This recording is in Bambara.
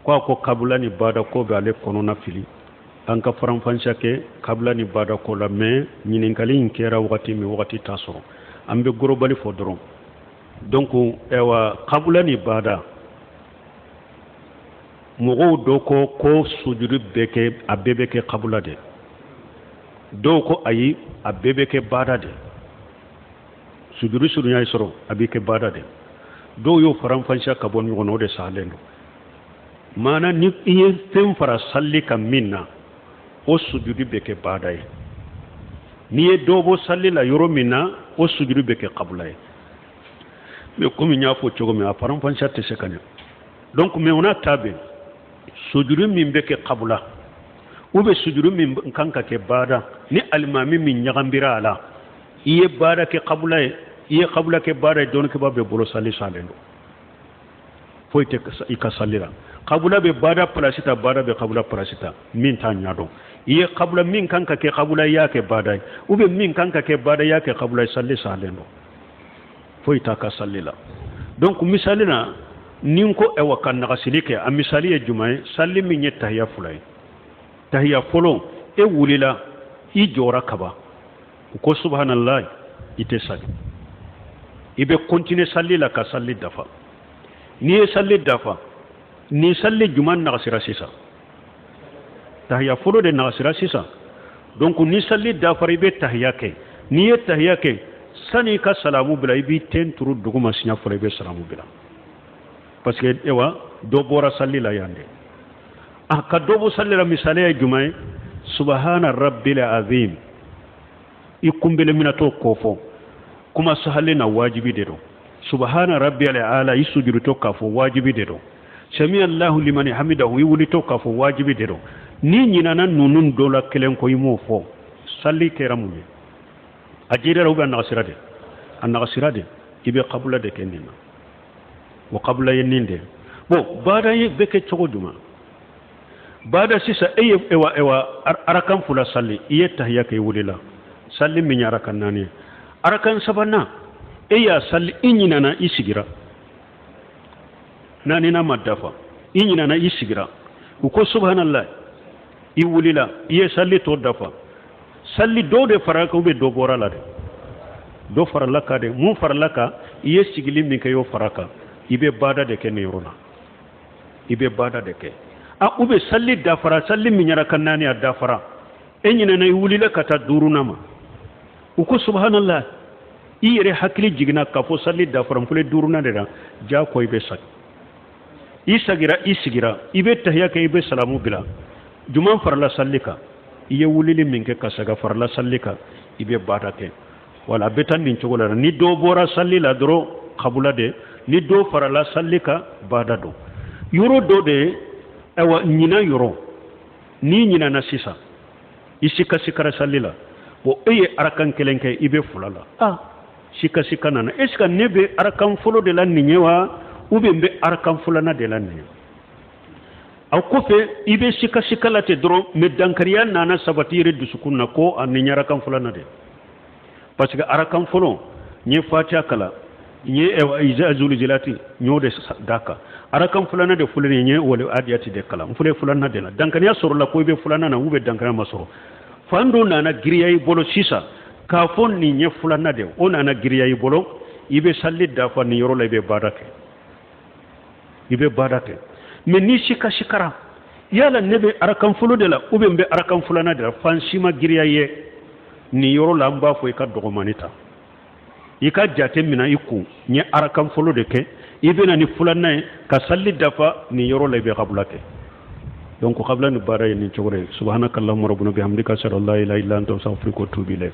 Ko a ko kabula ni bada ko bɛ ale kɔnɔna fili, an ka faranfasiya kɛ kabula ni bada ko la. Mais ɲininkali in kɛra wagati min, wagati t'a sɔrɔ, an bɛ gorobali fɔ dɔrɔn. Donc ayiwa, kabula ni bada, mɔgɔw dɔ ko ko sujudi bɛ kɛ, a bɛɛ bɛ kɛ kabula de. Dɔw ko ayi, a bɛɛ bɛ kɛ bada de. Sujudi surunya ye sɔrɔ, a bɛ kɛ bada de. Dɔw y'o faranfasiya ka bɔ ɲɔgɔn na, o de salen don. Maana ni i ye fɛn fara salli kan min na, o sujudi bɛ kɛ bada ye. N'i ye dɔ bɔ salli la yɔrɔ min na, o sujudi bɛ kɛ kabula ye. Mais komi n y'a fɔ cogo min, a faranfasiya tɛ se ka ɲɛ. Donc mais o n'a ta bɛɛ, sujudi min bɛ kɛ kabula ou bien sujudi min kan ka kɛ bada, ni alimami min ɲagambira a la, i ye baada kɛ kabula ye, i ye kabula kɛ baada ye, dɔnnikɛbaa bɛɛ bolo sali salen don, foyi tɛ i ka sali la. Kabula bɛ baada pilasi ta, baada bɛ kabula pilasi ta. Min t'a ɲɛ dɔn, i ye kabula min kan ka kɛ kabula, i y'a kɛ baada ye, ou bien min kan ka kɛ baada, i y'a kɛ kabula ye, sali salen don, foyi t'a ka sali la. Donc misali la, ni n ko ayiwa ka nagasili kɛ, a misali ye jumɛn ye? Sali min ye tahiya fila ye, tahiya fɔlɔ, e wulila, i jɔra kaban, u ko subhanallah, i tɛ sali, i bɛ continuer sali la ka sali dafa. N'i ye sali dafa, ni sali jumɛn nagasira sisan? Tahiya fɔlɔ de nagasira sisan. Donc ni sali dafara, i bɛ tahiya kɛ. N'i ye tahiya kɛ, sani i ka salamu bila, i b'i ten turu duguma siɲɛ fɔlɔ, i bɛ salamu bila, parce que ewa dɔ bɔra sali la yan de. A ka dɔ bɔ sali la misali ye jumɛn ye? Subahana rabbil azim, i kunbele minatɔ k'o fɔ kuma sahalen na, wajibi de don. Subahana rabbiyal ala, i sujudutɔ k'a fɔ, wajibi de don. Sami allahu limani hamidahu, i wulitɔ k'a fɔ, wajibi de don. N'i ɲinana ninnu dɔ la kelen kɔ, i m'o fɔ, sali kɛra mun ye? A jirira ou bien a nagasira de? A nagasira de. I bɛ kabula de kɛ nin na, o kabula ye nin de. Bon, baada ye bɛ kɛ cogo jumɛn? Baada sisan, e ye ewa ewa arakan fila sali, i ye tahiya kɛ, i wulila, sali min ye arakan naani ye, arakan sabanan e y'a sali, i ɲinana, i sigira, naaninan ma dafa, i ɲinana, i sigira, u ko subhanallah, i wulila, i ye sali tɔ dafa. Sali dɔ de fara kan ou bien dɔ bɔra la de? Dɔ farala kan de. Mun farala kan? I ye sigili min kɛ, i y'o fara kan. I bɛ baada de kɛ nin yɔrɔ la, i bɛ baada de kɛ. A ou bien sali dafara, sali min ye arakan naani, a dafara, e ɲinɛna, i wulila ka taa duurunan ma, u ko subhanallah, i yɛrɛ hakili jiginna k'a fɔ sali dafara, n filɛ duurunan de la, jako i bɛ sagi. I sagira, i sigira, i bɛ tahiya kɛ, i bɛ salamu bila. Juman farala sali kan? I ye wulili min kɛ ka saga farala sali kan, i bɛ baada kɛ. Wala a bɛ taa nin cogo la. Ni dɔ bɔra sali la dɔrɔn, kabula de. Ni dɔ farala sali kan, baada don. Yɔrɔ dɔ de, ayiwa, ɲinan yɔrɔ, n'i ɲinana sisan, i sikasikara sali la, bon, e ye arakan kelen kɛ, i bɛ fila la. Ah, sikasika nana, est ce que ne bɛ arakan fɔlɔ de la nin ye wa, ou bien n bɛ arakan filanan de la nin ye? A kɔfɛ i bɛ sikasika la ten dɔrɔn, mais dankariya nana sabati yɛrɛ dusukun na ko a nin ye arakan filanan de, parce que arakan fɔlɔ, n ye fatiya kalan, n ye iza zulzilati, n y'o de d'a kan. Arakan filanan de filɛ nin ye, n ye wal adiyati de kalan, n filɛ filanan de la. Dankariya sɔrɔla ko i bɛ filanan na, ou bien dankariya ma sɔrɔ? Fan dɔ nana giriya i bolo sisan k'a fɔ nin ye filanan de, o nana giriya i bolo, i bɛ sali dafa nin yɔrɔ la, i bɛ baada kɛ, i bɛ baada kɛ. Mais n'i sikasikara, yala ne bɛ arakan fɔlɔ de la ou bien n bɛ arakan filanan de la, fan si ma giriya ye nin yɔrɔ la, an b'a fɔ i ka dɔgɔmani ta, i ka jate minɛ i kun, n ye arakan fɔlɔ de kɛ, i bɛ na ni filanan ye ka sali dafa nin yɔrɔ la, i bɛ kabula kɛ. Donc kabula ni baara ye nin cogo de ye. Subhanaka allahumma rabbana bihamdika, ashhadu an la ilaha illa anta, astaghfiruka wa atubu ilayk.